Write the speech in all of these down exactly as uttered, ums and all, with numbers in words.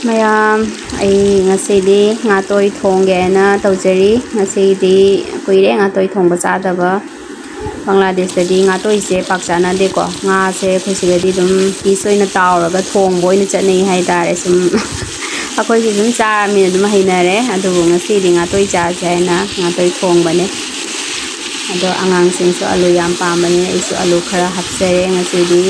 ꯃꯌꯥꯝ, ꯑꯩ ꯉꯁꯤꯗꯤ ꯉꯥꯇꯣꯏ ꯊꯣꯡꯒꯦꯅ ꯇꯧꯖꯔꯤ꯫ ꯉꯁꯤꯗꯤ ꯀꯨꯏꯔꯦ ꯉꯥꯇꯣꯏ ꯊꯣꯡꯕ ꯆꯥꯗꯕ꯫ ꯕꯪꯒ꯭ꯂꯥꯗꯦꯁꯇꯗꯤ ꯉꯥꯇꯣꯏꯁꯦ ꯄꯥꯛ ꯆꯥꯅꯗꯦꯀꯣ꯫ ꯉꯥꯁꯦ ꯑꯩꯈꯣꯏ ꯁꯤꯗꯗꯤ ꯑꯗꯨꯝ ꯄꯤꯁ ꯑꯣꯏꯅ ꯇꯥꯎꯔꯒ ꯊꯣꯡꯕ ꯑꯣꯏꯅ ꯆꯠꯅꯩ ꯍꯥꯏꯇꯥꯔꯦ꯫ ꯁꯨꯝ ꯑꯩꯈꯣꯏꯁꯨ ꯑꯗꯨꯝ ꯆꯥꯔꯃꯤꯅ ꯑꯗꯨꯝ ꯍꯩꯅꯔꯦ꯫ ꯑꯗꯨꯕꯨ ꯉꯁꯤꯗꯤ ꯉꯥꯇꯣꯏ ꯆꯥꯁꯦ ꯍꯥꯏꯅ ꯉꯥꯇꯣꯏ ꯊꯣꯡꯕꯅꯦ꯫ ꯑꯗꯣ ꯑꯉꯥꯡꯁꯤꯡꯁꯨ ꯑꯂꯨ ꯌꯥꯝ ꯄꯥꯝꯕꯅꯤꯅ ꯑꯩꯁꯨ ꯑꯂꯨ ꯈꯔ ꯍꯥꯞꯆꯔꯦ ꯉꯁꯤꯗꯤ꯫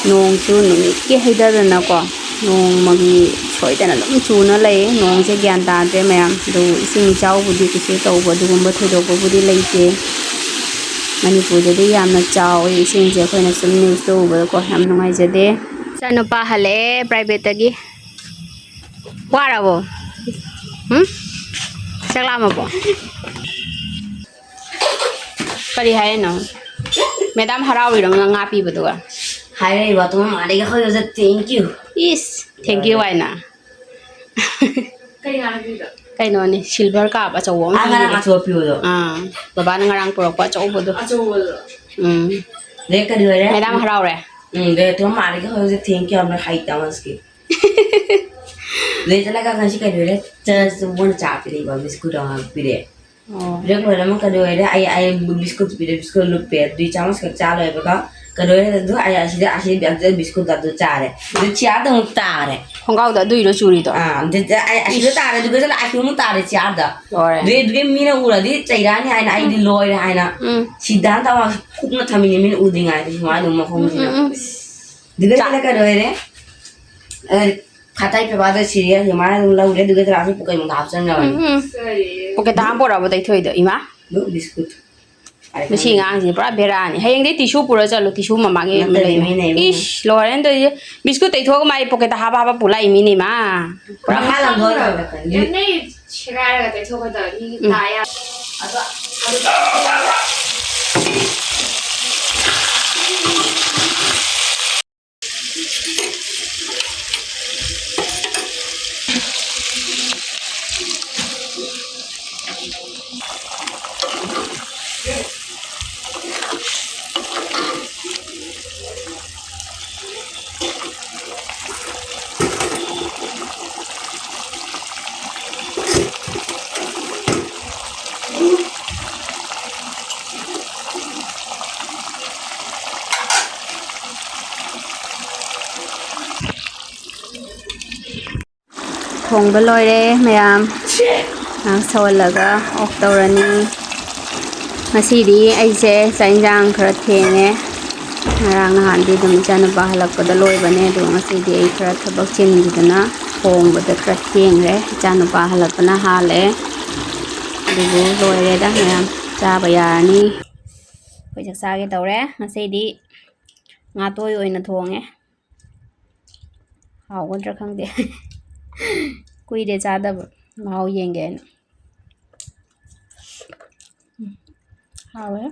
ꯅꯣꯡꯁꯨ ꯅꯨꯃꯤꯠꯀꯤ ꯍꯩꯊꯗꯅꯀꯣ, ꯅꯣꯡꯃꯒꯤ ꯁꯣꯏꯗꯅ ꯑꯗꯨꯝ ꯆꯨꯅ ꯂꯩ꯫ ꯅꯣꯡꯁꯦ ꯒ꯭ꯌꯥꯟ ꯇꯥꯗ꯭ꯔꯦ ꯃꯌꯥꯝ꯫ ꯑꯗꯨ ꯏꯁꯤꯡ ꯏꯆꯥꯎꯕꯨꯗꯤ ꯀꯩꯁꯨ ꯇꯧꯕ ꯑꯗꯨꯒꯨꯝꯕ ꯊꯣꯏꯗꯣꯛꯄꯕꯨꯗꯤ ꯂꯩꯇꯦ꯫ ꯃꯅꯤꯄꯨꯔꯗꯗꯤ ꯌꯥꯝꯅ ꯆꯥꯎꯋꯤ ꯏꯁꯤꯡꯁꯦ, ꯑꯩꯈꯣꯏꯅ ꯁꯨꯝ ꯅ꯭ꯌꯨꯁꯇ ꯎꯕꯗꯀꯣ ꯌꯥꯝ ꯅꯨꯡꯉꯥꯏꯖꯗꯦ꯫ ꯏꯆꯥꯅꯨꯄꯥ ꯍꯜꯂꯛꯑꯦ ꯄ꯭ꯔꯥꯏꯚꯦꯠꯇꯒꯤ꯫ ꯋꯥꯔꯕꯣ? ꯎꯝ? ꯆꯥꯛ ꯂꯥꯝꯃꯕꯣ? ꯀꯔꯤ ꯍꯥꯏꯔꯤꯅꯣ? ꯃꯦꯗꯥꯝ ꯍꯔꯥꯎꯔꯤꯔꯣ ꯅꯪ ꯉꯥ ꯄꯤꯕꯗꯨꯒ? ꯍꯥꯏꯔꯛꯏꯕ ꯑꯗꯨꯝ ꯑꯗꯒꯤ ꯑꯩꯈꯣꯏꯗꯁꯨ thank you꯫ Is, thank you ꯍꯥꯏꯅ꯫ ꯀꯩ ꯉꯥ ꯄꯤꯕ? ꯀꯩꯅꯣꯅꯦ, silver carp ꯑꯆꯧꯕ ꯑꯃ ꯑꯥ, ꯉꯔꯥꯡ ꯄꯤꯕꯅꯦ꯫ ꯑꯆꯧꯕ ꯄꯤꯕꯗꯣ꯫ ꯑꯥ, ꯕꯕꯥꯅ ꯉꯔꯥꯡ ꯄꯨꯔꯛꯄ ꯑꯆꯧꯕꯗꯣ꯫ ꯑꯆꯧꯕꯗꯣ꯫ ꯎꯝ꯫ ꯑꯗꯩ ꯀꯔꯤ ꯑꯣꯏꯔꯦ? ꯃꯦꯗꯥꯝ ꯍꯔꯥꯎꯔꯦ? ꯎꯝ, ꯑꯗꯩ ꯑꯗꯨꯝ ꯑꯗꯒꯤ ꯑꯩꯈꯣꯏꯗꯁꯨ thank you ꯌꯥꯝꯅ ꯍꯩꯇ ꯃꯁꯀꯤ꯫ ꯑꯗꯩ ꯆꯠꯂꯒ ꯉꯁꯤ ꯀꯩ ꯂꯣꯏꯔꯦ? ꯆꯔꯆ ꯃꯣꯏꯅ ꯆꯥ ꯄꯤꯔꯛꯏꯕ, ꯕꯤꯁꯀꯨꯠ ꯑꯃ ꯄꯤꯔꯛꯑꯦ꯫ ꯑꯣ꯫ ꯄꯤꯔꯛ ꯂꯣꯏꯔ ꯑꯃ ꯀꯩ ꯂꯣꯏꯔꯦ? ꯑꯩ, ꯑꯩ ꯕꯤꯁꯀꯨꯠ ꯄꯤꯔꯛꯑꯦ, ꯕꯤꯁꯀꯨꯠ ꯂꯨꯞꯄꯦ꯫ ꯑꯗꯨꯏ ꯆꯥꯃꯁ ꯈꯛ ꯆꯥ ꯂꯣꯏꯕꯒ ꯀꯩ ꯂꯣꯏꯔꯦ? ꯑꯗꯨ ꯑꯩ ꯑꯁꯤꯗ, ꯑꯁꯤꯗ ꯕꯤꯁꯀꯨꯠ ꯑꯗꯨ ꯆꯥꯔꯦ꯫ ꯑꯗꯨ ꯆꯤꯌꯥꯔꯗ ꯑꯃꯨꯛ ꯇꯥꯔꯦ꯫ ꯈꯣꯡꯒ꯭ꯔꯥꯎꯗ ꯑꯗꯨꯏꯔꯣ ꯆꯨꯔꯤꯗꯣ? ꯑꯥ, ꯑꯗꯨ ꯑꯩ ꯑꯁꯤꯗ ꯏꯁ꯫ ꯇꯥꯔꯦ, ꯑꯗꯨꯒ ꯆꯠꯂ ꯑꯁꯤꯗ ꯑꯃꯨꯛ ꯇꯥꯔꯦ ꯆꯤꯌꯥꯔꯗ꯫ ꯂꯣꯏꯔꯦ꯫ ꯑꯗꯨꯏ, ꯑꯗꯨꯒꯤ ꯃꯤꯅ ꯎꯔꯗꯤ ꯆꯩꯔꯛꯑꯅꯤ ꯍꯥꯏꯅ ꯑꯩꯗꯤ ꯎꯝ꯫ ꯂꯣꯏꯔꯦ ꯍꯥꯏꯅ ꯎꯝ꯫ ꯁꯤꯗꯥꯟ ꯇꯧꯔ ꯀꯨꯞꯅ ꯊꯝꯃꯤꯅꯦ ꯃꯤꯅ ꯎꯗ꯭ꯔꯤꯉꯩꯗ ꯁꯨꯃꯥꯏꯅ ꯑꯗꯨꯝ ꯃꯈꯣꯡꯁꯤꯅ꯫ ꯎꯝ, ꯎꯝ, ꯎꯝ꯫ ꯑꯗꯨꯒ ꯆꯥ- ꯆꯠꯂ ꯀꯩ ꯂꯣꯏꯔꯦ? ꯑ, ꯈꯇꯥꯏ ꯄꯦꯄꯥꯗ ꯁꯤꯔꯤꯌꯦꯜ ꯑꯗꯨꯃꯥꯏꯅ ꯑꯗꯨꯝ ꯂꯧꯔꯦ, ꯑꯗꯨꯒ ꯆꯥꯁꯨ ꯄꯨꯀꯩ ꯃꯨꯟꯗꯥ ꯍꯥꯞꯆꯟꯈ꯭ꯔꯕꯅꯤ꯫ ꯎꯝ, ꯎꯝ꯫ ꯄꯣꯀꯦꯠꯇ ꯍꯥꯞꯄꯣꯔꯛꯑꯕ ꯇꯩꯊꯣꯛꯏꯗꯣ, ꯏꯃꯥ? ꯑꯗꯨ ꯕꯤꯁꯀꯨꯠ꯫ ꯃꯁꯤ ꯑꯉꯥꯡꯁꯤ ꯄꯨꯔꯥ ꯕꯦꯔꯥꯅꯤ꯫ ꯍꯌꯦꯡꯗꯩ ꯇꯤꯁꯨ ꯄꯨꯔ ꯆꯠꯂꯨ, ꯇꯤꯁꯨ ꯃꯃꯥꯒꯤ ꯑꯃ ꯅꯠꯇ꯭ꯔꯗꯤ ꯂꯩꯕꯅꯦ꯫ ꯃꯤꯅ ꯑꯩꯕꯨ ꯏꯁ, ꯂꯣꯏꯔꯦꯅ ꯇꯧꯔꯤꯁꯦ꯫ ꯕꯤꯁꯀꯨꯠ ꯇꯩꯊꯣꯛꯑꯒ ꯃꯥꯏ ꯄꯣꯀꯦꯠꯇ ꯍꯥꯞꯄ ꯍꯥꯞꯄ ꯄꯨ ꯂꯥꯛꯏ ꯃꯤꯅꯦ, ꯏꯃꯥ꯫ ꯄꯨꯔꯥ ꯃꯈꯥ ꯂꯪꯗꯣꯏꯔꯣ? ꯌꯥꯝꯅ ꯁꯦꯒꯥꯏꯔꯒ ꯇꯩꯊꯣꯛꯀꯗꯕ ꯃꯤꯒꯤ ꯎꯝ꯫ ꯇꯥ ꯌꯥ-, ꯑꯗꯣ, ꯑꯗꯣ, ꯊꯣꯡꯕ ꯂꯣꯏꯔꯦ ꯃꯌꯥꯝ꯫ ꯉꯥꯏꯍꯥꯛ ꯁꯧꯍꯜꯂꯒ ꯑꯣꯐ ꯇꯧꯔꯅꯤ꯫ ꯉꯁꯤꯗꯤ ꯑꯩꯁꯦ ꯆꯥꯛ ꯏꯟꯁꯥꯡ ꯈꯔ ꯊꯦꯡꯉꯦ꯫ ꯉꯔꯥꯡ ꯅꯍꯥꯟꯗꯤ ꯑꯗꯨꯝ ꯏꯆꯥꯅꯨꯄꯥ ꯍꯜꯂꯛꯄꯗ ꯂꯣꯏꯕꯅꯦ, ꯑꯗꯣ ꯉꯁꯤꯗꯤ ꯑꯩ ꯈꯔ ꯊꯕꯛ ꯆꯤꯟꯈꯤꯗꯅ ꯊꯣꯡꯕꯗ ꯈꯔ ꯊꯦꯡꯈ꯭ꯔꯦ꯫ ꯏꯆꯥꯅꯨꯄꯥ ꯍꯜꯂꯛꯄꯅ ꯍꯥꯜꯂꯦ꯫ ꯑꯗꯨꯕꯨ ꯂꯣꯏꯔꯦꯗ ꯃꯌꯥꯝ, ꯆꯥꯕ ꯌꯥꯔꯅꯤ꯫ ꯑꯩꯈꯣꯏ ꯆꯥꯛ ꯆꯥꯒꯦ ꯇꯧꯔꯦ꯫ ꯉꯁꯤꯗꯤ ꯉꯥꯇꯣꯏ ꯑꯣꯏꯅ ꯊꯣꯡꯉꯦ꯫ ꯍꯥꯎꯒꯗ꯭ꯔꯥ ꯈꯪꯗꯦ꯫ ꯀꯨꯏꯔꯦ ꯆꯥꯗꯕ꯫ ꯃꯍꯥꯎ ꯌꯦꯡꯒꯦ ꯍꯥꯏꯅ꯫ ꯎꯝ, ꯍꯥꯎꯋꯦ꯫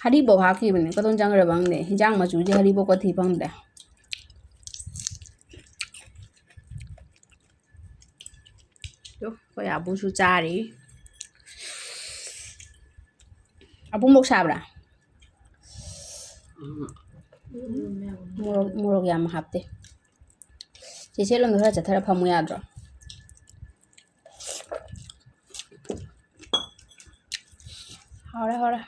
ꯍꯔꯤꯕꯣꯞ ꯍꯥꯞꯈꯤꯕꯅꯦ꯫ ꯀꯗꯣꯝ ꯆꯪꯈ꯭ꯔꯕ ꯈꯪꯗꯦ꯫ ꯍꯤꯟꯖꯥꯡ ꯃꯆꯨꯁꯦ ꯍꯔꯤꯕꯣꯞꯀ ꯊꯤ ꯐꯪꯗꯦ꯫ ꯇꯨ, ꯑꯩꯈꯣꯏ ꯑꯕꯨꯁꯨ ꯆꯥꯔꯤ꯫ ꯑꯕꯨ ꯃꯣꯔꯣꯛ ꯁꯥꯕ꯭ꯔꯥ? ꯃꯣꯔꯣꯛ, ꯃꯣꯔꯣꯛ ꯌꯥꯝ ꯍꯥꯞꯇꯦ꯫ ꯆꯦꯆꯦ ꯂꯣꯝꯗ ꯈꯔ ꯆꯠꯊꯔ ꯐꯝꯃꯨ ꯌꯥꯗ꯭ꯔꯣ? ꯍꯥꯎꯔꯦ, ꯍꯥꯎꯔꯦ꯫